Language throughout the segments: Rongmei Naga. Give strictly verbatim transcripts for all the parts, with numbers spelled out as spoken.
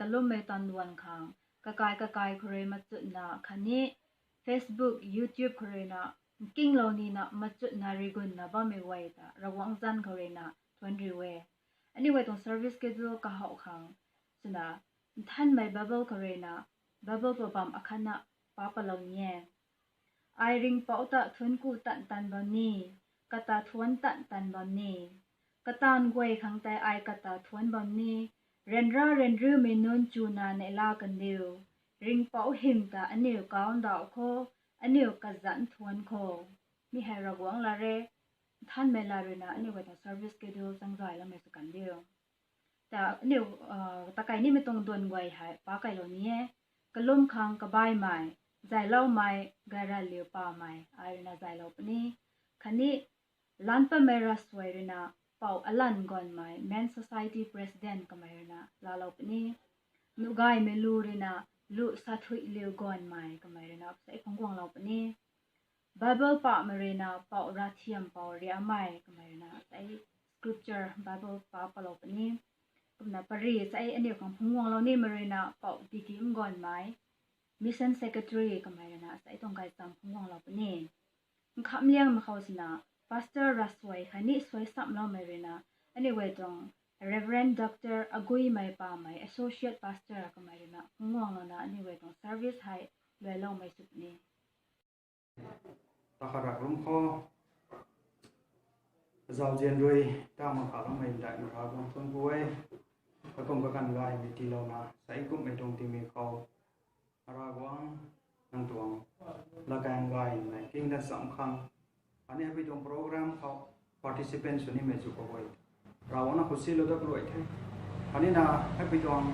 kalummei tanduan khang, kakai kakai khou rui machutna khatni Facebook, YouTube khou ruina nkinglou nina machutna rigunna bammei guay ta Ravguangc zanc khou ruina thuanc riu e. Aniu guay tuang service schedule kahouh khang swna nthanmei Bible khou ruina Bible pabam akhatna pa palou ni e. Ai ringhpouc ta thuanc ku tan tan bam ni, kata thuanc tan tan bam ni, kataanv guay khang tei ai kata thuanc bam ni, ryanra ryanriumei nunc chuna neihla kandiu, ringhpouc hym ta aniu kau ndauh khou, aniu kazanc thuanc khou. Mi hei Ravguangc lat re, nthanmei lat ruina aniu guay tuang service schedule changzayloumei sw kandiu. Ta aniu takai nimei tuang duan guay hei pa kailou ni e. Kalum khang kabaimei, zayloumei, gayranliu pamei ai ruina zaylou puni. Khatni lanpamei ravsuai ruina Pou Alan Ganmei, Men Society President kamei ruina laalou puni. Nuhgaymei lu ruina Lu Sathuiliu Ganmei kamei ruina sei phungc guanglou puni. Bible pahmei ruina Pou Rathiam Pou Riamei kamei ruina sei scripture Bible pa palou puni. Kumna pari sei aniu khang phungc guanglou nimei ruina Pou Dikim Ganmei, Mission Secretary kamei ruina sei tuang gaychamv phungc guanglou puni. Nkhamliangmei khou swna Pastor ravsuai khatni suai samloumei ruina aniu guay tuang Reverend Doctor Aguimei Pamei, Associate Pastor kamei ruina phungc guanglouna aniu guay tuang service hei luailoumei sw puni. Takhat rak lum khou, zauzian rui ta mak kha loumei ndai mak Ravguangc thuanc ku e. Kakum kakan gaymei tiilouna sei kumhmei tuang tingmik khou Ravguangc nang tuang lakaeng gaymei king dat cham khang, ani hei pui tuang program khou participant sw nimei chu kaguay Ravguangc na khou silou dat kaluai the. Ani na hei pui tuang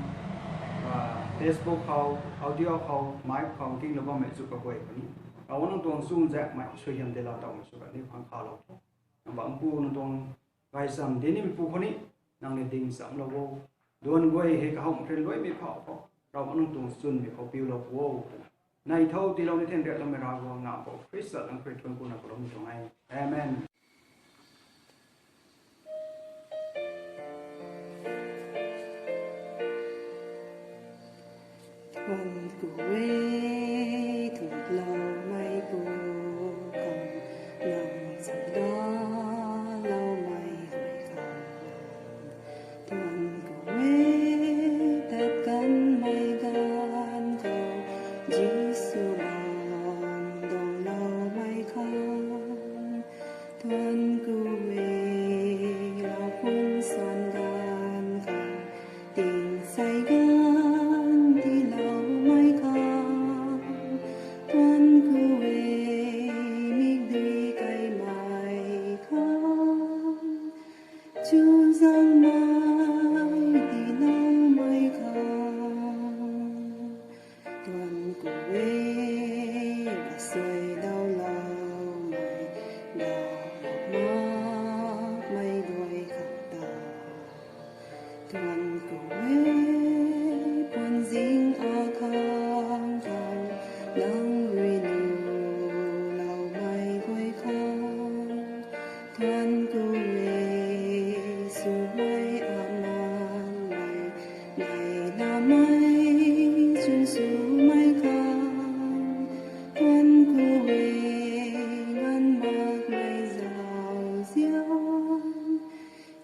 Facebook khou, audio khou, mic khou kinglou bammei chu kaguay puni Ravguangc nang tuang chuzaenghmei suaihiam dela tawmei sw kani phang khalou the. Nang bampu nang tuang gaychamv dinimei pu khou ni nang ni ding chamlou o. Duan guay hei kahowmei khan luaimei phau khou Ravguangc nang tuang chwnmei khou piulou pu o twna nei tho tiilou ni theng riakloumei Ravguangc na khou Khrista nang khou thuanc kuna kaloumei tuang e. Amen. Thuanc ku e, thuanc loumei pu khang, nang chamdaloumei guay khang. Thuanc ku e, tat kanmei ganv khou Jisu bam dangloumei khang. Thuanc ku e, lau pun san ganv khang, tingsei ganv tiiloumei khang. Thuanc ku e, mikdui kaimei khang, chuzaenghmei tiiloumei khang. Thuanc ku e, ravsuai dauloumei, dauh makmei guay khang ta. Thuanc ku e, puanzing akhang khang, nang rui nuhloumei guay khang. Thuanc ku e, swmei amanmei, nei lamei chwn swmei khang. Thuanc ku e, nganv makmei zauzian,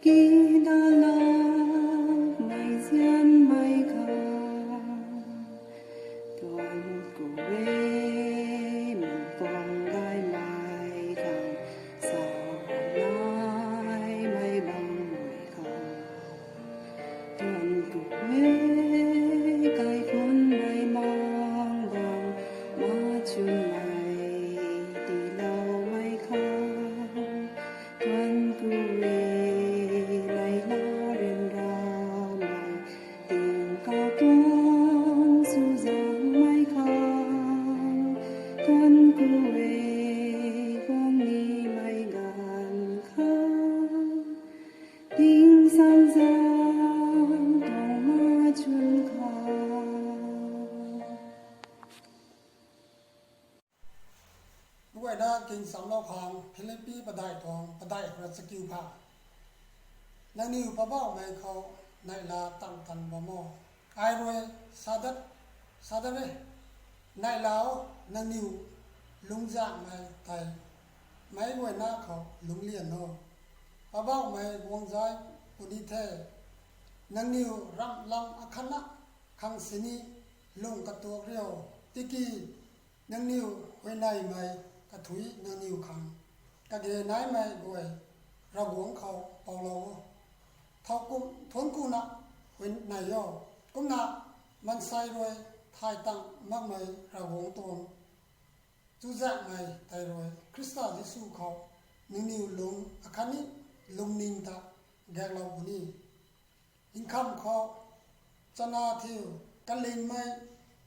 kidalakmei zianmei khang. Thuanc ku e, mungkuang gaymei khang, sanaimei bangmei khang. Thuanc ku e, kaikhunmei mang bang, machunmei tiiloumei khang. Thuanc ku e, neihla ryanramei, tingkauh tuang chuzaenghmei khang. Thuanc ku e, guang nimei ganv khang, tingsaengzaeng tuang machun khang. Guayna king chamlou khang Philippi padeih tuang padeih khou rui chakiu pha. Nangniw Poubauhmei khou neihla tan tan bam o. Ai rui sa dat, sa dat e, neihlau, nangniw lungzanghmei tei meic guayna khou lungclian o. Poubauhmei guangzai puni the. Nangniw ramh lam akhatna khang sini lung katuak rio, tiki nangniw huayneymei kathuic nangniw khang kage naimei guay Ravguangc khou poulou o. Thowkumh thuanc kuna huayney o, kumna maansei rui thay tang makmei Ravguangc tuang chuzaenghmei tei rui Khrista Jisu khou nangniw lung akhatni lungning ta gaeklou puni. Nkham khou chana thiu, kalingmei,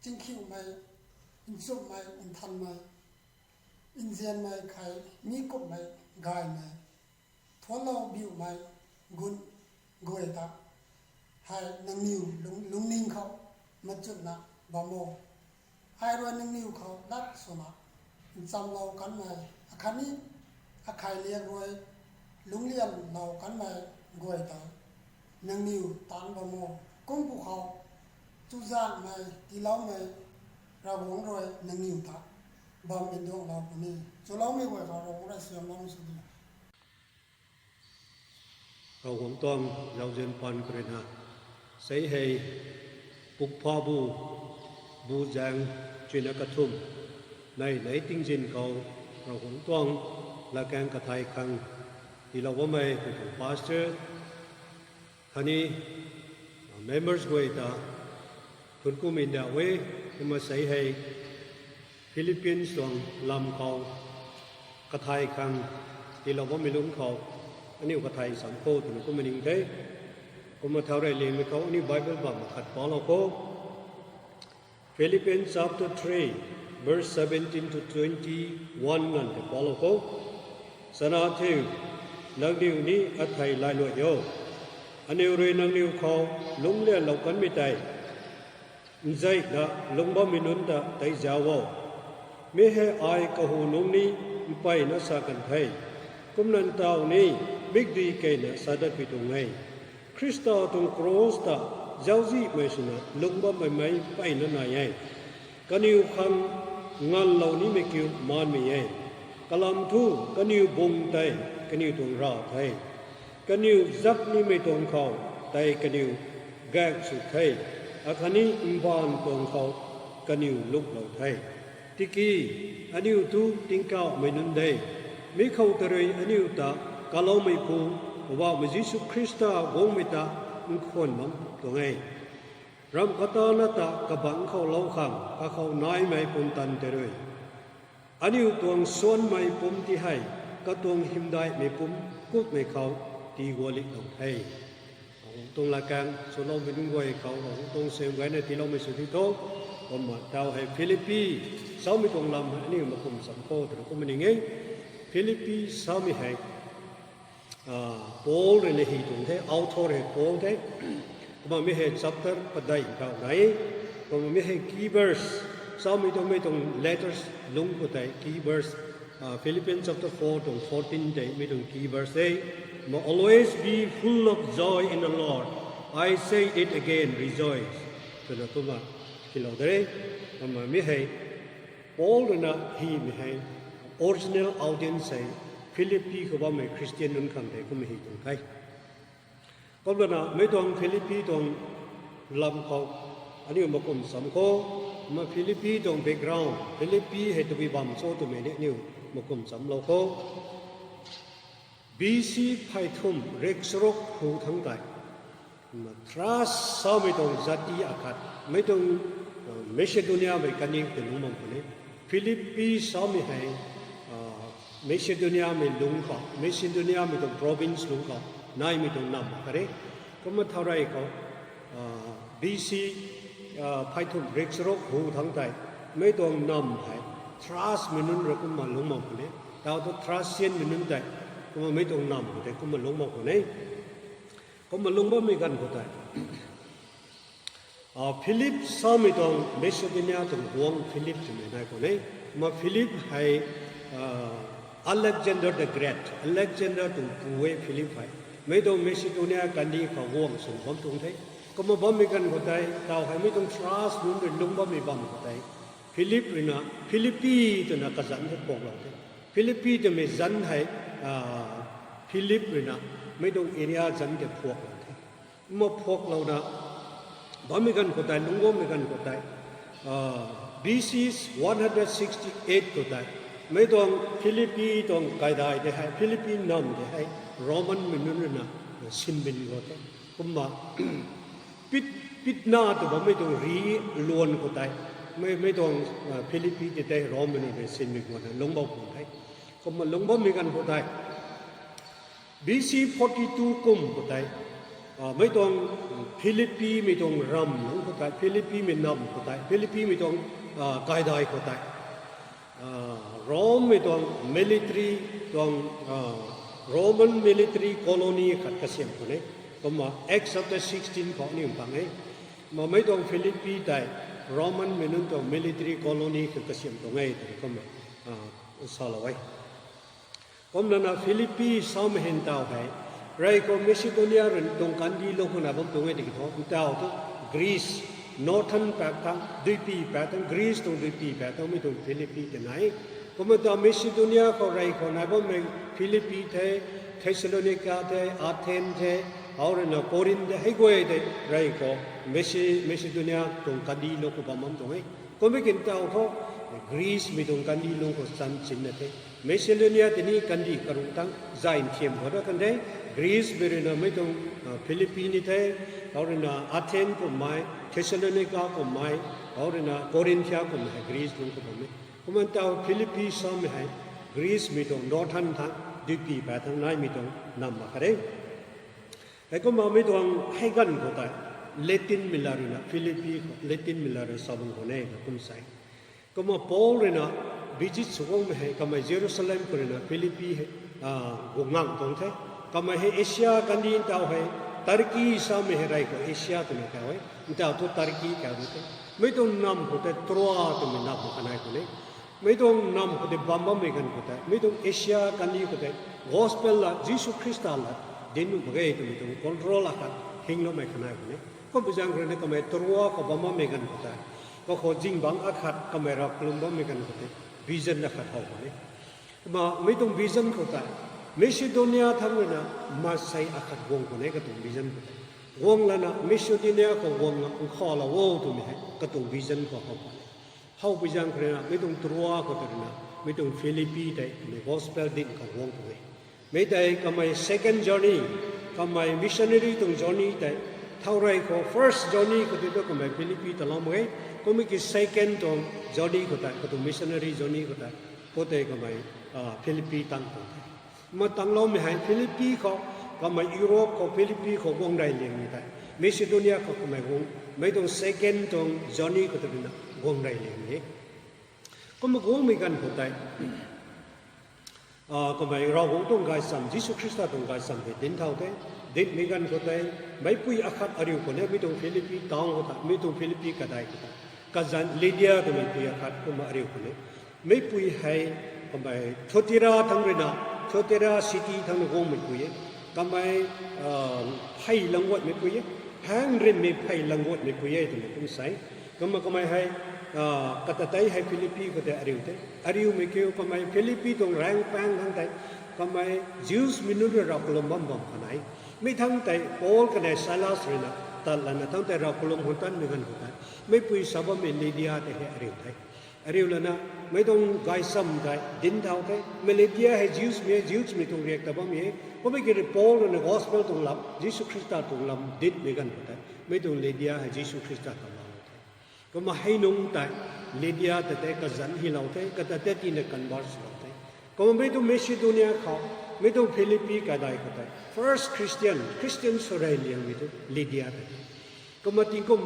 chingkhiumei, nchumhmei, nthanmei, nzianmei khat mi kumhmei gaymei, thuanclou biumei gun guay ta hei nangniw lung, lungning khou machunna bam o. Ai rui nangniw khou lat swna nchamlou kanmei akhatni akhei liak rui lungclianlou kanmei guay ta nangniw taanc bam o. Kum pwkhou chuzaenghmei tiiloumei Ravguangc rui nangniw ta bam nduanglou puni. Chuloumei guay khou Ravguangc rui suaihiamloumei sw di. Ravguangc tuang zauzian paan khou rui na, sei hei pukpha bu, bu zaeng chuina kathumh, nei nei tingzin khou Ravguangc tuang latkaeng kathai khang tiilou bammei katuang pastor khatni members guay ta thuanc kumna ndauh e. Kumna sei hei Philippines tuang lam khou kathai khang tiilou bammei lungc khou aniu kathai sam khou twna kumna ning the. Kumna thau rey liangmei khou aniu Bible bam khat palou kho. Philippians chapter three, verse seventeen to twenty-one nganv tei palou kho. Sana thiu, nangniw ni athei lailuai o. Aniu rui nangniw khou lungclianlou kanmei tei nzeina lungc bammei nunc ta tei zauc o. Mi hei ai kahu nungc ni mpeyna sa kan the. Kumna ntaw ni mikdui keyna sa datpui tuang e. Khrista tuang kros ta zauczihmei swna lungc bammei mei mpeyna nai e. Kaniw khang nganvlou nimei kiu maanmei e. Kalam thu kaniw bung tei kaniw tuang rav the. Kaniw zak nimei tuang khou tei kaniw gaek sw the. Akhatni mbaanv tuang khou kaniw luklou the. Tiki aniu thu tingkauhmei nunc de. Mi khou tei rui aniu ta kaloumeipu Poubauhmei Jisu Khrista guangmei ta nkhwan bam tuang e. Ramh katana ta kabangc khou lou khang kakhou naimei pumtan tei rui aniu tuang suanmei pumc ti hei katuang hymdaihmei pumc kummei khou tigualiklou the. Ravguangc tuang latkaeng swloumei nunc guay khou Ravguangc tuang sam gayna tiiloumei sw di tho. Kumna tau hei Philippi samei tuang lam aniu makum sam khou twna kumna ning e. Philippi samei hei Paul rui na hei tuang the, author hei Paul the. Kumna mi hei chapter padeih khou nai. Kumna mi hei key verse, samei tuang, mi tuang letters lungc khou tei key verse, Philippians chapter four tuang fourteen tei mi tuang key verse e. Kumna always be full of joy in the Lord. I say it again, rejoice. Twna kumna tiilou de. Kumna mi hei Paul rui na hymei hei original audience hei Philippi khou bammei Christian nunc khang tei kumna hei tuang the. Kumna mei tuang Philippi tuang lam khou aniu makum sam kho. Kumna Philippi tuang background, Philippi hei tabui bam cho twmei ni aniu makum samlou kho. B C pheythumh riakcharuk hu thangc tei, Troas samei tuang jati akhat, mei tuang Macedoniamei kandih tei lungc bam khwan e. Philippi samei hei Macedoniamei lungc khou, Macedoniamei tuang province lungc khou naimei tuang namv khat e. Kumna thau rey khou B C pheythumh riakcharuk hu thangc tei, mei tuang namv hei Troasmei nunc rui kumna lungc bam khwan e. Tau thu Thracianmei nunc tei kumna mei tuang namv khou tei kumna lungc bam khwan e. Kumna lungc bammei ganv khou tei Philip samei tuang Macedonia tuang guangc Philip twmei nai khwan e. Kumna Philip hei Alexander the Great, Alexander tuang pu e Philip hei. Mei tuang Macedonia kandih khou guangc sw bam tuang the. Kumna bammei ganv khou tei taw hei mei tuang trust nunc rui lungc bammei bam khou tei, Philip ruina Philippi twna kazanc hei phuaklou the. Philippi twmei zanc hei Philip ruina mei tuang area zanc tei phuaklou the. Kumna phuaklouna bammei ganv khou tei, lungc bammei ganv khou tei, B C one hundred sixty eight khou tei, mei tuang Philippi tuang kaidai tei hei, Philippi nam tei hei Romanmei nunc ruina sinbin khou the. Kumna Pit, Pitna tw bammei tuang ri luan khou tei, mei, mei tuang Philippi tei tei Rommei nunc rui sinbin khou na lungc bam khou the. Kumna lungc bammei ganv khou tei B C forty two kum khou tei, mei tuang Philippimei tuang ram lungc khou tei, Philippimei nam khou tei, Philippimei tuang kaidai khou tei, Rommei tuang military, tuang Roman military colony khat kasiam khou ne. Kumna Acts chapter sixteen khou ni mpang e. Kumna mei tuang Philippi tei Romanmei nunc tuang military colony khat kasiam tuang e tw kumna salou e. Kumlana Philippi samei hei ntaw hei, rey khou Macedonia rui tuang kandih lungc khou nai bam tuang e tiki thu, ntaw thu Greece, northern paek thang, duipi paek thang, Greece tuang duipi paek thangmei tuang Philippi tei nai. Kumna ta Macedonia khou rey khou nai bammei Philippi the, Thessalonica the, Athens the, hou ruina Corinth the, hei guay tei rey khou Mace-, Macedonia tuang kandih lungc khou bam bam tuang e. Kummei kin taw thu Greecemei tuang kandih lungc khou chan chinna the. Macedonia tei ni kandih karuh tang zay nthiam khou ra kan de. Greecemei ruina mei tuang Philippi ni the, hou ruina Athens kummei, Thessalonica kummei, hou ruina Corinthia kummei hei Greece lungc khou bam e. Kumna taw Philippi samei hei Greecemei tuang northern thang, duipi paek thang naimei tuang nam mak khat e. Heikumna mei tuang hei ganv khou tei, Latinmei lat ruina Philippi khou, Latinmei lat rui sa bam khou ne na kum sa e. Kumna Paul ruina visit sw guangmei hei kamei Jerusalem khou ruina Philippi hei guang ngang tuang the. Kamei hei Asia kandih ntaw hei, Turkey samei hei rey khou Asia twna kau e, ntaw thu Turkey kau ni the. Mei tuang nam khou tei Troa twmei nam khou kanei khou ne. Mei tuang nam khou tei bam bammei ganv khou tei, mei tuang Asia kandih khou tei gospel lat, Jisu Khrista lat dinc nuh mak ge twmei tuang control akhat hingloumei kanei khou ne. Kumpui zaeng khou ruina kamei Troa khou bam bammei ganv khou tei, kakhou zingbangc akhat kamei rav kalum bammei ganv khou tei, vision akhat how khou ne. Kumna mei tuang vision khou tei, Macedonia thang ruina maansei akhat guang khou ne katuang vision khou tei. Guang lana Macedonia khou guangna nkhavlou o twmei hei katuang vision khou how khou ne. Howpui zaeng khou ruina mei tuang Troa khou tei ruina mei tuang Philippi tei kamei gospel dinc khou guang khou e. Mei tei kamei second journey, kamei missionary tuang journey tei, thow rey khou first journey khou tei thu kamei Philippi talou mak e. Kummei ki second tuang journey khou tei, katuang missionary journey khou tei, khou tei kamei Philippi tang tuang the. Kumna tangloumei hei Philippi khou, kamei Europe khou Philippi khou guang rey liangmei tei, Macedonia khou kamei guang, mei tuang second tuang journey khou tei ruina guang rey liangmei e. Kumna guangmei ganv khou tei, kamei Ravguangc tuang gaychamv, Jisu Khrista tuang gaychamv hei dinc thau the. Dincmei ganv khou tei, meicpui akhat ariu khou ne, mei tuang Philippi town khou ta, mei tuang Philippi kadai khou ta, kazanc Lydia twmei pui akhat kumna ariu khou ne. Meicpui hei kamei Thuatira thang ruina, Thuatira city thang rui guangmei pui e. Kamei phey langguatmei pui e. Phaeng rinmei phey langguatmei pui e twmei kum sa e. Kumna kamei hei, kata tei hei Philippi khou tei ariu the. Ariumei kiu kamei Philippi tuang raengc paeng thang tei, kamei Jewsmei nunc rui rav kalum bam bam kanei. Mi thang tei Paul kanei Silas ruina tat lana thang tei rav kalum khang tanmei ganv khou tei, meicpui sa bammei Lydia tei hei ariu the. Ariu lana, mei tuang gaychamv tei dinc thau the. Mei Lydia hei Jewsmei, Jewsmei tuang riak ta bammei e. Kummei ki rui Paul ruina gospel tuang lam, Jisu Khrista tuang lam dincmei ganv khou tei, mei tuang Lydia hei Jisu Khrista ta laalou the. Kumna hei nungc tei, Lydia ta tei kazanc hylou the, kata tei tina convert swlou the. Kumna mei tuang Macedonia khou, mei tuang Philippi kadai khou tei first Christian, Christian sw rey liangmei thu Lydia ta the. Kumna tingkum,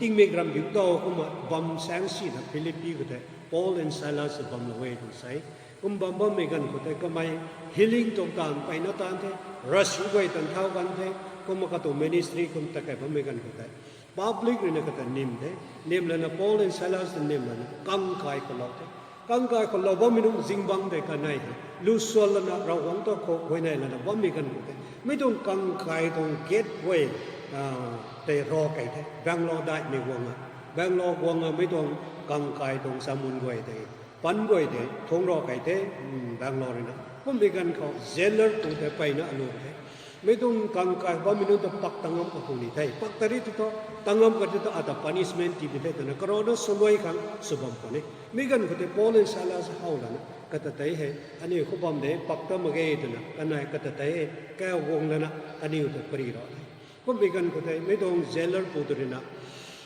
tingmik ram biu tow kumna bam saeng sina Philippi khou tei Paul and Silas bamlou e tw sa e. Kum bam bammei ganv khou tei kamei healing tuang taanv mpeyna taanv the, ravsic guay tan thau kan the. Kumna katuang ministry kum ta kai bammei ganv khou tei public ruina kata nim the. Nim lana Paul and Silas ta nim lana kang kai khou lou the. Kang kai khou lou bammei nungc zingbangc tei kanei hei lusuan lana Ravguangc ta khou huayney lana bammei ganv khou tei, mei tuang kang kai tuang gate guay tei ro kei the, Bangalore daihmei guang a. Bangalore guang a mei tuang kang kai tuang chamun guay tei, pan guay tei thungc ro kei the, Bangalore rui na. Kummei ganv khou jailer pu tei peyna alu the. Mei tuang kang kai bammei nunc ta pak tangam ka pu ni the. Pak tari tu thu, tangam ka tu thu ata punishment tibi the twna karana swluai khang sw bam khwan e. Mi ganv khou tei Paul and Silas how lana, kata tei hei, aniu khou bam de, pak ta mak ge twna, kanei kata tei hei, kau guang lana, aniu ta pari ro the. Kummei ganv khou tei, mei tuang jailer pu tu rui na,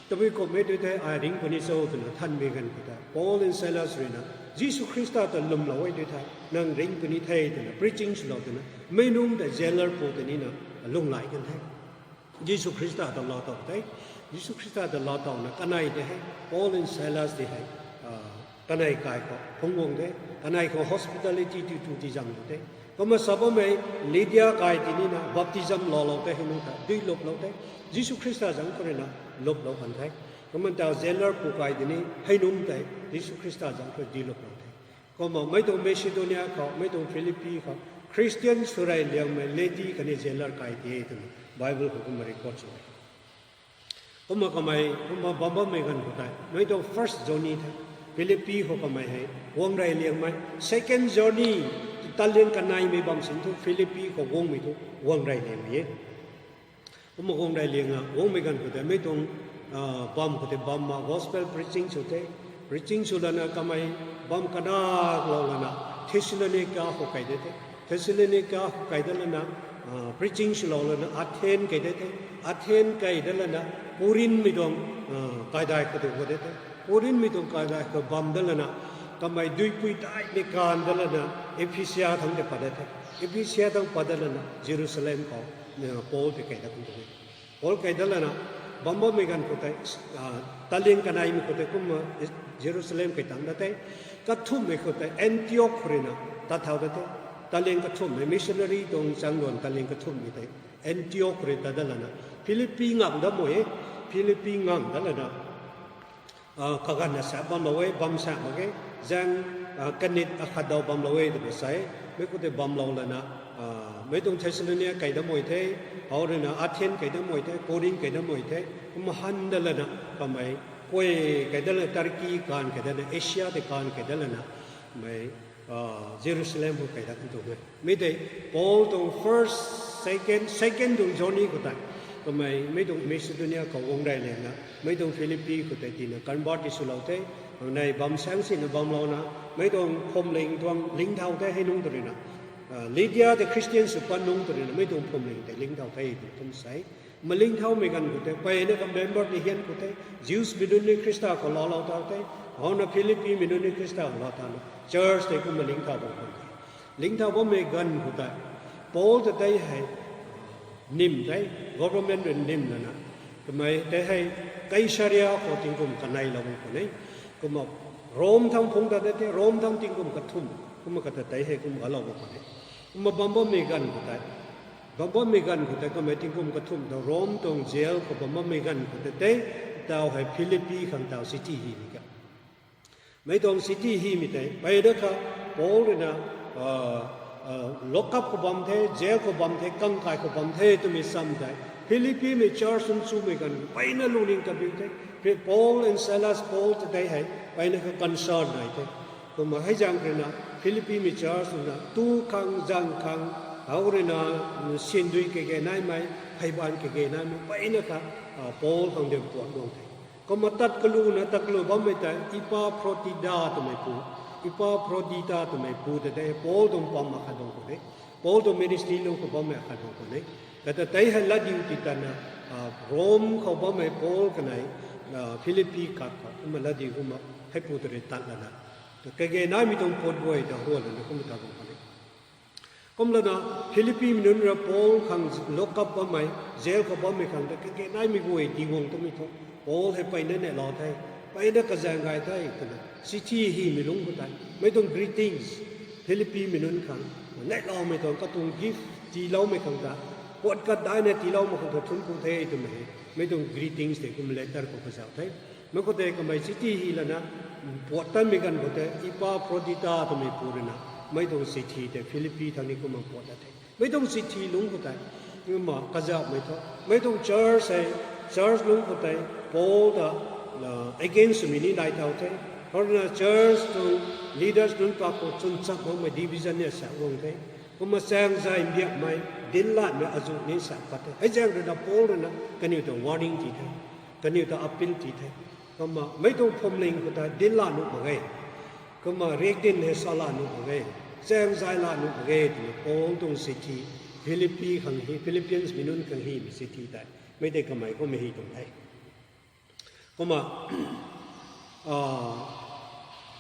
tabui kummei tu thei ai ringc puni cho twna thanmei ganv khou tei, Paul and Silas rui na, Jisu Khrista ta lwmlou e tu thei, nang ringc puni the twna, preaching swlou twna, mei nunc ta jailer pu tei nina, lunglai kan the. Jisu Khrista ta laa tow the. Jisu Khrista ta laa towna kanei tei hei, Paul and Silas tei hei, kanei kai khou phungc guang the, kanei khou hospitality tiu tu ti zang lu the. Kumna sa bammei Lydia kai tei nina baptism loulou the, hei nunc ta dui luplou the. Jisu Khrista zang khou rui na luplou kan the. Kumna ta jailer pu kai tei ni hei nunc tei Jisu Khrista zang khou dui luplou the. Kumna mei tuang Macedonia khou, mei tuang Philippi khou, Christian swrey liangmei lady khatni jailer kai the twna Bible khou kumna record sw e. Kumna kamei, kumna bam bammei ganv khou tei, mei tuang first journey the, Philippi khou kamei hei guang rey liangmei, second journey, taling kaneimei bam sin thu Philippi khou guangmei thu guang rey liangmei e. Kumna guang rey liang a, guangmei ganv khou tei mei tuang bam khou tei bam ma gospel preaching sw the, preaching sw lana kamei bam kadaklou lana Thessalonica khou kai de the. Thessalonica khou kai dat lana preaching swlou lana Athen kai de the. Athen kai dat lana Corinthmei tuang kaidai khou tei khou de the. Corinthmei tuang kaidai khou bam dat lana kamei duipui daihmei kan dat lana Ephesia thangc tei pat dat the. Ephesia thangc pat dat lana Jerusalem khou Paul tei kai dat kan tuang e. Paul kai dat lana bam bammei ganv khou tei, taling kaneimei khou tei kumna Jerusalem kai tang dat the. Kathumhmei khou tei Antioch khou rui na tat thau dat the. Taling kathumhmei missionary tuang changluan taling kathumhmei tei Antioch khou rui tat dat lana Philippi ngang dat mei e. Philippi ngang dat lana kaganvna sa bamlou e, bam sa mak ge, zaeng kanit akhat daw bamlou e twna sa e. Mei khou tei bamlou lana mei tuang Thessalonica kai dat mei the, hou rui na Athen kai dat mei the, Corinth kai dat mei the, kumna han dat lana kamei kuay kai dat lana Turkey kan kai dat lana Asia tei kan kai dat lana mei Jerusalem khou kai dat kan tuang e. Mi tei Paul tuang first, second, second tuang journey khou tei kamei mei tuang Macedonia khou guang rey liangna mei tuang Philippi khou tei tina convert ti swlou the. Kanei bam saeng sina bamlouna mei tuang phwamling tuang lingthau the hei nungc tw rui na Lydia tei Christian sw pat nungc tw rui na mei tuang phwamling tei lingthau the tw kum sa e. Malingthaumei ganv khou tei mpeyna ka member ni hian khou the, Jews mei nunc ni Khrista khou laalou tau the, houna Philippi mei nunc ni Khrista khou laa tana church tei kumna lingthau bam khwan the. Lingthau bammei ganv khou tei Paul ta tei hei nim tei, government rui nim lana, kamei tei hei Kaisaria khou tingkum kaneilou bam khwan e. Kumna Rome thangc phungc ta tei the, Rome thangc tingkum kathumh kumna kata tei hei kum galou bam khwan e. Kumna bam bammei ganv khou tei, bam bammei ganv khou tei kamei tingkum kathumh ta Rome tuang jail khou bam bammei ganv khou tei tei, tau hei Philippi khang tau city hymei ka mei tuang city hymei tei mpeyna kha Paul rui na lock up khou bam the, jail khou bam the, kangkai khou bam the twmei cham tei Philippimei church nunc chumei ganv mpeyna lungning kabiu the. Paul and Silas, Paul ta tei hei mpeyna kha concern nai the. Kumna hei zaeng rui na Philippimei church rui na tu khang zang khang, hou rui na sindui kage naimei, pheyban kage naimei mpeyna kha Paul khang de puat guang the. Kumna tat kaluna tat kalu bammei tei Epaphroditus twmei pu, Epaphroditus twmei pu ta tei Paul tuang pam akhat bam khwan e. Paul tuang ministry lung khou bammei akhat bam khwan e. Kata tei hei latdiu ti tatna Rome khou bammei Paul kanei Philippi khat khou kumna latdiu kumna heipu ta rui tat lana, kage naimei tuang puat guay ta huan lana kumna ta bam khwan e. Kum lana Philippimei nunc ra Paul khang lock up bammei, jail khou bammei khang ta kage naimei guay tiguang twmei thu Paul hei mpeyna neilou the, mpeyna kazaeng gay the twna city hymei lungc khou tei mei tuang greetings, Philippimei nunc khang neihloumei tuang katuang gift tiiloumei khang ta, puat kat daina tiiloumei khang ta thuanc ku the twmei hei mei tuang greetings tei kum letter khou kazauh the. Mei khou tei kamei city hy lana puat tanmei ganv khou tei Epaphroditus twmei pu rui na mei tuang city tei Philippi thang ni kumna puat ta the. Mei tuang city lungc khou tei Kumna kazauhmei thu, mei tuang church hei, church lungc khou tei, Paul ta against swmei ni nai thau the. Hor na church tuang leaders nunc pak khou chwn chap makmei division ni sa guang the. Kumna chaeng zay mbiakmei, dinclatmei azuh ni sa pat the. Hei zaeng rui na Paul rui na kaniw ta warning ti the, kaniw ta appeal ti the. Kumna mei tuang phuamling khou ta dinclat nuh mak ge, kumna riakdin hei sala nuh mak ge, chaeng zay la nuh mak ge twna Paul tuang chithi, Philippi khang hi, Philippians mei nunc khang hymei chithi tei mei tei kamei kumna hi tuang the. Kumna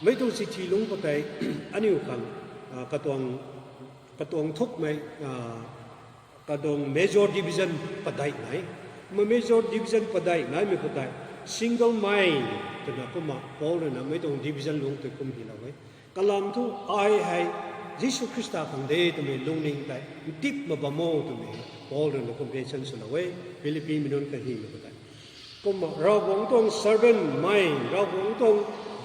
mei tuang chithi lungc khou tei, aniu khang katuang thukmei, katuang major division padeih nai. Kumna major division padeih naimei khou tei, single mind twna kumna Paul rui na mei tuang division lungc tei kum hylou e. Kalam thu ai hei Jisu Khrista khang de twmei lungning tei ntip mak bam o twmei Paul rui na kum mention swlou e, Philippi mei nunc khang hymei khou tei. Kumna Ravguangc tuang servant mei, Ravguangc tuang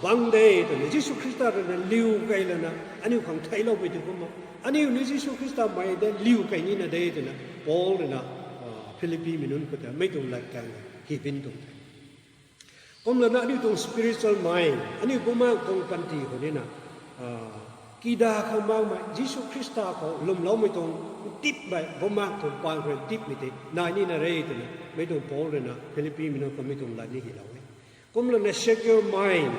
bangc de twna Jisu Khrista rui na liu key lana aniu khang theicloumei tei kumna, aniu ni Jisu Khrista mei de liu key nina de twna Paul rui na Philippi mei nunc khou tei mei tuang latkaeng hybin tuang the. Kumlana aniu tuang spiritual mind, aniu bumaengh tuang panty khou nina, kida khang makmei, Jisu Khrista khou lwmloumei tuang ntipmei bumaengh tuang paan khou ntipmei tei nai nina re twna mei tuang Paul rui na Philippi mei nunc khou mei tuang lat ni hylou e. Kumlana secure mind,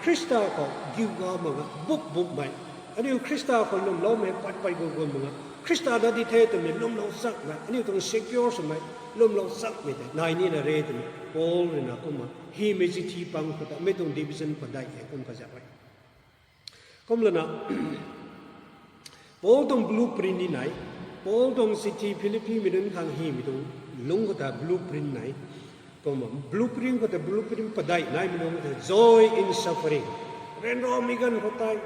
Khrista khou giuga mak nga bup bupmei, aniu Khrista khou lwmloumei pat pat gu gu mak nga, Khrista na di the twmei lwmlou chakmei, aniu tuang secure swmei, lwmlou chakmei tei nai nina re twna Paul rui na kumna hymei chithi pang khou ta mei tuang division padeih hei kum kazauh e. Kumlana Paul tuang blueprint ni nai. Paul tuang chithi Philippi mei nunc khang hymei tuang lungc khou ta blueprint nai. Kumna blueprint khou tei blueprint padeih naimei nunc khou tei joy in suffering, ryanramei ganv khou tei,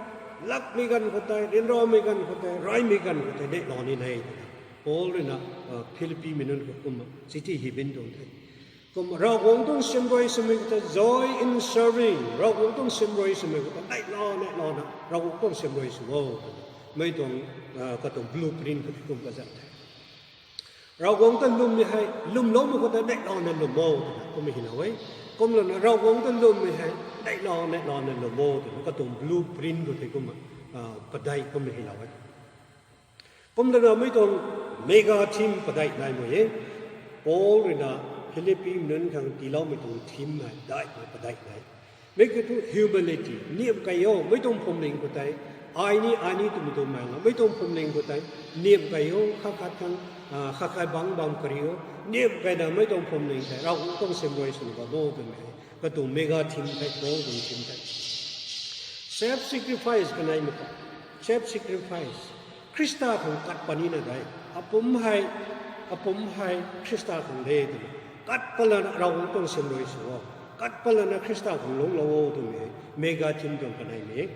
lakmei ganv khou tei, ryanramei ganv khou tei, reymei ganv khou tei neihlou ni nai twna Paul rui na Philippi mei nunc khou kumna chithi hybin tuang the. Kumna Ravguangc tuang siamruai swmei khou tei joy in serving, Ravguangc tuang siamruai swmei khou tei neihlou neihlou na Ravguangc tuang siamruai sw o twna mei tuang katuang blueprint khou tei kum kazauh the. Ravguangc ta lwmmei hei lwmloumei khou tei neihlouna lwm o twna kumna hylou e. Kumlana Ravguangc ta lwmmei hei neihlouna neihlouna lwm o twna katuang blueprint khou tei kumna padeih kumna hylou e. Kumlana mei tuang mega theme padeih nai mei e. Paul rui na Philippi mei nunc khang tiiloumei tuang theme hei daihmei padeih nai. Mei kiu thu humility, niamh key o, mei tuang phuamling khou tei, ai ni ai ni twmei tuang maeng la, mei tuang phuamling khou tei, niamh key o, khat khat khang, khat khat bangc bam kari o, niamh keyna mei tuang phuamling tei Ravguangc tuang siamruai swna bam o twmei, katuang mega theme tei, Paul tuang theme tei. Self sacrifice kaneimei khou, self sacrifice, Khrista khang kat panina de, apumc hei, apumc hei Khrista khang de twna kat patlana Ravguangc tuang siamruai sw o, kat patlana Khrista khang lungclou o twmei, mega theme tuang kaneimei.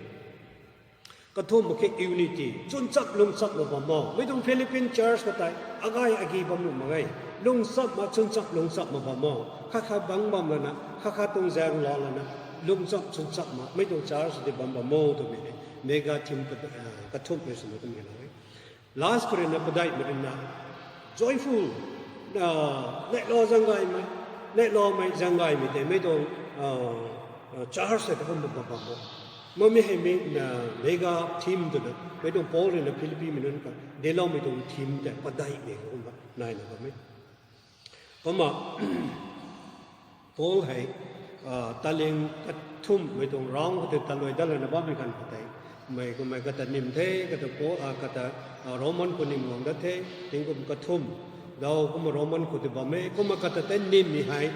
Kathumhmei khe unity, chwnchap lungchap mak bam o. Mei tuang Philippian church khou tei agay agi bam nuh mak ge. Lungchap ma chwnchap lungchap mak bam o. Khat khat bangc bam lana, khat khat tuang zaeng lou lana, lungchap chwnchap ma mei tuang church tei bam bam o twmei hei mega theme kathumhmei swna kum hylou e. Last khou rui na padeihmei rui na joyful, neihlou zaeng gaymei, neihloumei zaeng gaymei tei mei tuang church tei kumna bam bam o. Mamei hei mei mega theme twna mei tuang Paul rui na Philippi mei nunc khang dincloumei tuang theme tei padeihmei kumna naina bam e. Kumna Paul hei taling kathumhmei tuang round khou tei taluai dat lana bammei ganv khou tei, mei kummei kata nim the, kata Paul, kata Roman khou nim guang dat the, tingkum kathumh, dau kumna Roman khou tei bam e, kumna kata tei nimmei hei,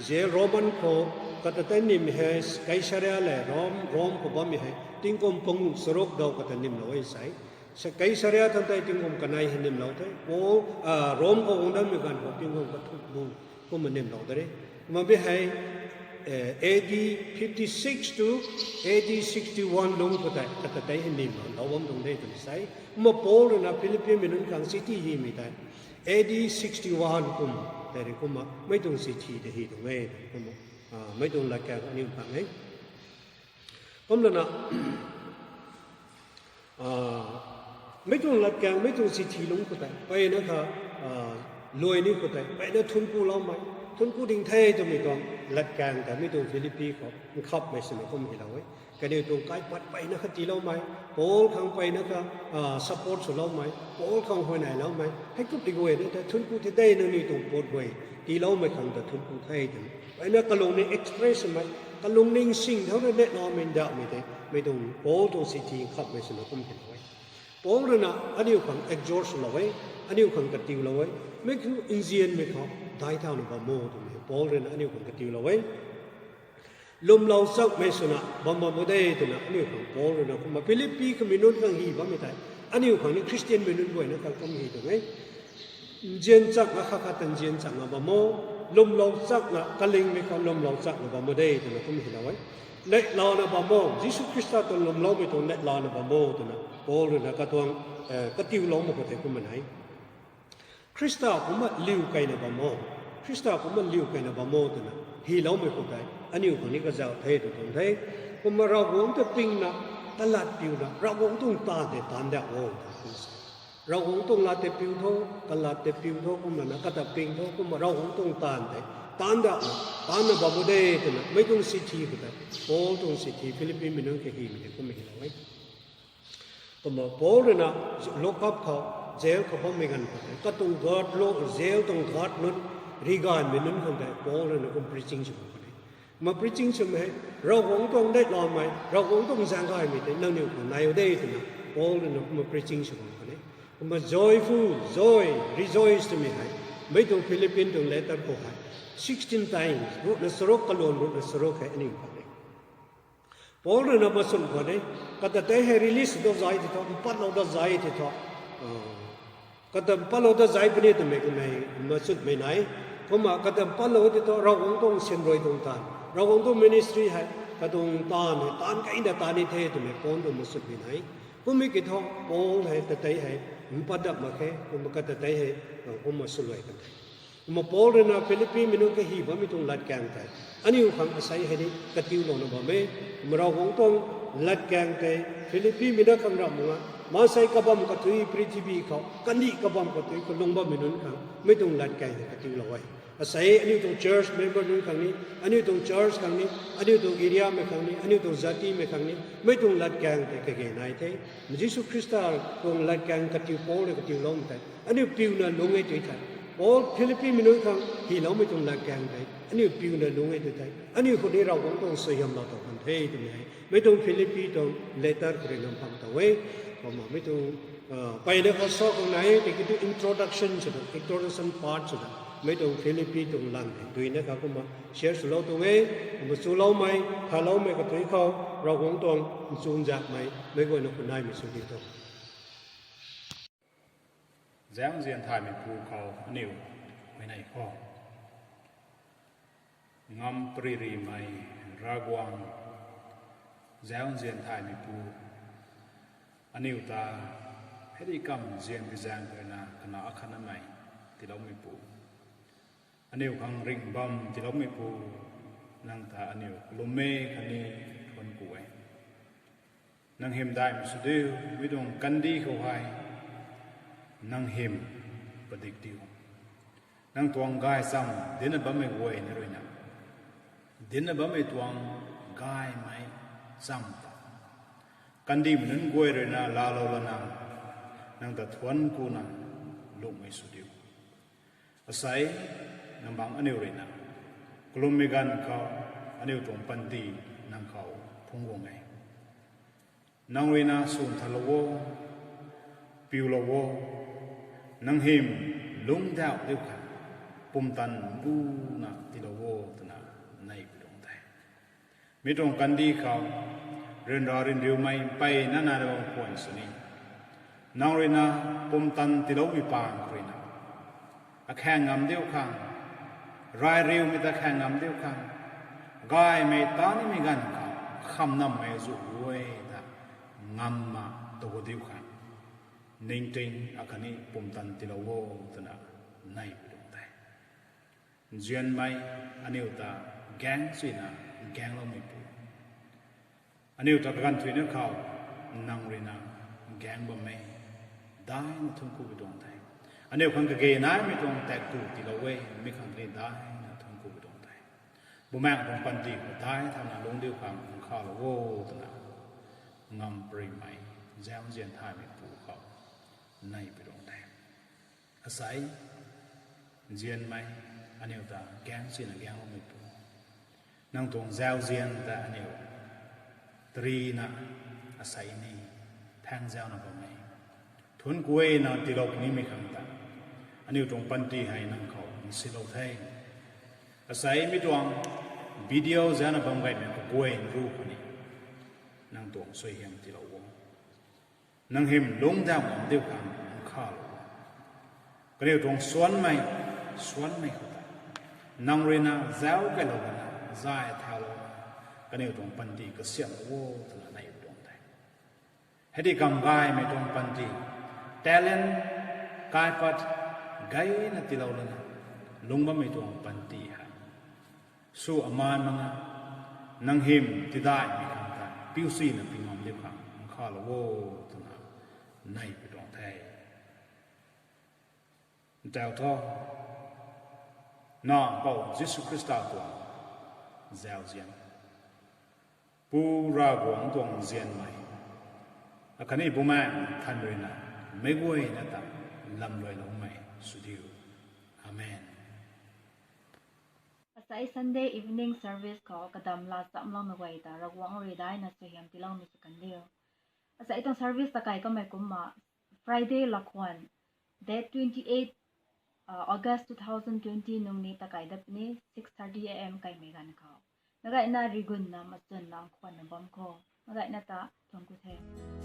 ze Roman khou, kata tei nimmei hei, Kaisaria le Rom, Rom khou bammei hei tingkum panguh charuk dau kata nimlou e sei. Kaisaria thangc tei tingkum kanei hei nimlou the, Paul, Rom khou guang datmei ganv khou tingkum kathumh bu kumna nimlou de re. Kumna mi hei, A D fifty six to A D sixty one lungc khou tei kata tei hei nimlou bam tuang de twna sei. Kumna Paul rui na Philippian mei nunc khang chithi hymei tei A D sixty one kum tei rui kumna mei tuang chithi tei hy tuang e, kumna mei tuang latkaeng aniu khang e. Kumlana mei tuang latkaeng, mei tuang chithi lungc khou tei mpeyna kha Luai ni khou tei mpeyna thuancku loumei, thuancku ding the twmei tuang latkaeng ta mi tuang Philippi khou nkhapmei swna kum hylou e. Kaniw tuang kaipat mpeyna kha tiiloumei, Paul khang mpeyna kha support swloumei, Paul khang huayneyloumei hei kummei guay na ta thuancku the de, nangniw tuang pat guay tiiloumei khang ta thuancku the twna mpeyna kalung ni express swmei, kalung ning sing thau na neihlamei ndauhmei tei mi tuang Paul tuang sithi nkhapmei swna kum hylou e. Paul rui na aniu khang exhort swlou e, aniu khang katiulou e, mi khou nzianmei khou daic thauna bam o twmei Paul rui na aniu khang katiulou e. Lwmlou chakmei swna bam bam o de twna aniu khang Paul rui na kumna Philippi khamei nunc khang hy bammei tei aniu khang ni Khristianmei nunc guayna khang kum hy tuang e. Nzian chakna khat khat ta nzian chakna bam o, lwmlou chakna kalingmei khou lwmlou chakna bam o de twna kum hylou e. Neihlouna bam o, Jisu Khrista tuang lwmloumei tuang neihlouna bam o twna Paul rui na katuang katiuloumei khou tei kumna nai. Khrista kumna liu keyna bam o, Khrista kumna liu keyna bam o twna hyloumei khou tei aniu khang ni kazauh the tw tuang the. Kumna Ravguangc ta pingna, kalat piuna, Ravguangc tuang taanv tei taanc dak o tw sa. Ravguangc tuang lat tei piu tho, kalat tei piu tho, kumna na kata ping tho, kumna Ravguangc tuang taanv tei taanc dakna, taancna bam o de twna mei tuang sithi khou tei, Paul tuang sithi Philippimei nunc kahymei tei kumna hylou e. Kumna Paul rui na lock up khou, jail khou bammei ganv khou tei katuang guard lo, jail tuang guard nunc, riganvmei nunc khang tei Paul rui na kum preaching sw bam khwan e. Kumna preaching swmei hei, Ravguangc tuang neihlamei, Ravguangc tuang zaeng gaymei tei nangniw khou nai o de twna Paul rui na kumna preaching sw bam khwan e. Kumna joyful, joy, rejoice twmei hei, mei tuang Philippi tuang letter khou hei sixteen times, ruhna charuk kaluan ruhna charuk hei aniu khou e. Paul rui na maswn khwan e, kata tei hei release dat zai ti thu, mpatlou dat zai ti thu, kata mpatlou dat zai puni twmei kamei maswnmei nai. Kumna kata mpatlou ti thu Ravguangc tuang siamruai tuang taanv, Ravguangc tuang ministry hei katuang taanv hei taanv keyna taanv ni the twmei Paul tuang maswnmei nai. Kummei ki thu Paul hei kata tei hei mpat dap mak khe, kumna kata tei hei kumna swluai kan the. Kumna Paul rui na Philippimei nunc kahy bammei tuang latkaeng tei aniu khang asei hei ni katiulouna bam e. Kumna Ravguangc tuang latkaeng tei Philippimei na khang ramh mak nga, maansei kabam katui, prithibi khou kandih kabam katui khou lung bammei nunc khang mei tuang latkaeng tei katiulou e. Asei aniu tuang church member nunc khang ni, aniu tuang church khang ni, aniu tuang area mei khang ni, aniu tuang jatimei khang ni mei tuang latkaeng tei kage nai the. Jisu Khrista tuang latkaeng katiu Paul rui katiuloumei tei aniu piuna lung e tui thei, Paul Philippimei nunc khang hyloumei tuang latkaeng tei aniu piuna lung e tui thei, aniu khou ni Ravguangc tuang suaihiamlou tuang kan the twmei hei mei tuang Philippi tuang letter khou rui nam phang tow e. Kumna mei tuang mpeyna khou sa khang nai e, tiki tu introduction sw tu, introduction part sw tu, mei tuang Philippi tuang lang hei duina kha kumna share swlou tuang e. Kumna chuloumei, thaloumei katui khou Ravguangc tuang nchunzakmei meic guayna khou naimei sw di tuang. Zaengzian thaymeipu khou aniu huayney khou, ngam prirymei Ravguangc, zaengzian thaymeipu, aniu ta hei di kamv zian bi zaeng khou rui na kana akhatnamei tiiloumeipu, aniu khang ringh bam tiiloumeipu, nang ta aniu kalummei khatni thuanc ku e. Nang hym daihmei sw diu, mi tuang kandih khou hei nang hym padik diu. Nang tuang gaychamv dincna bammei guay na rui na, dincna bammei tuang gaymei chamv ta kandihmei nunc guay rui na laalou lana, nang ta thuanc kuna lungmei sw diu. Asei, nang bangc aniu rui na kalummei ganv khou aniu tuang panty nang khou phungc guang e. Nang rui na swn thalou o, piulou o, nang hym lungcdauh diu khang pumtan buna tiilou o twna neihpui tuang the. Mi tuang kandih khou ryanra ryanriumei mpeyna nai bam khwan sini, nang rui na pumtan tiiloumei pang rui na akhaeng ngam diu khang, rayriumei ta khaeng ngam diu khang, gaymei tanimei ganv khou khamnammei zu guay ta ngamna tu diu khang ningting akhatni pumtan tiilou o twna neihpui tuang the. Nzianmei, aniu ta gaeng suina gaengloumeipu, aniu ta kaganv thuina khou nang rui na gaeng bammei daina thuanc ku pui tuang the. Aniu khang kage naimei tuang tak tu tiilou e, mi khang ni daina thuanc ku tuang the. Bumaengh tuang panty khou dai thauna lungcdiu khang nkhavlou o twna ngamparymei, zauzian thaymei pu khou neipui tuang the. Asei, nzianmei, aniu ta gaeng sina gaengloumei pu, nang tuang zauzian ta aniu tarina asei ni thaengzauna bam e. Thuanc ku e nang tiilou nimei khang ta, aniu tuang panty hei nang khou nsilou the. Asei mi tuang video zana bam gaymei kaguay ru khou ni nang tuang suaihiam tiilou o. Nang hym lungcdauh ngam diu khang nkhavlou o. Kaniw tuang suanmei, suanmei khou ta nang ruina zauc kailou lana, zay thaulou lana, kaniw tuang panty kasiamhlou o twna neipui tuang the. Hei di kam gaymei tuang panty, talent kaipat gayna tiilou lana lungc bammei tuang panty hei sw aman mana, nang hym tidaihmei khang ta piu sina pi ngam diu khang nkhavlou o twna neipui tuang the. Ntau thu, Nac Mpouh Jisu Khrista tuang zauzian, Pu Ravguangc tuang nzianmei, akhatni Bumaengh Nthanmei ruina meic guayna ta lamluailoumei sw diu. Amen. Asei Sunday evening service khou kadam laa chamloumei guay ta Ravguangc rui daina suaihiam tiiloumei sw kan diu. Asei tuang service takai kamei kumna Friday lakhwan, date twenty eight August two thousand twenty nung ni takai dat puni, six thirty A M kaimei ganv khou. Nagaina rigunna machunna nkhwanna bam kho. Nagaina ta thuanc ku the.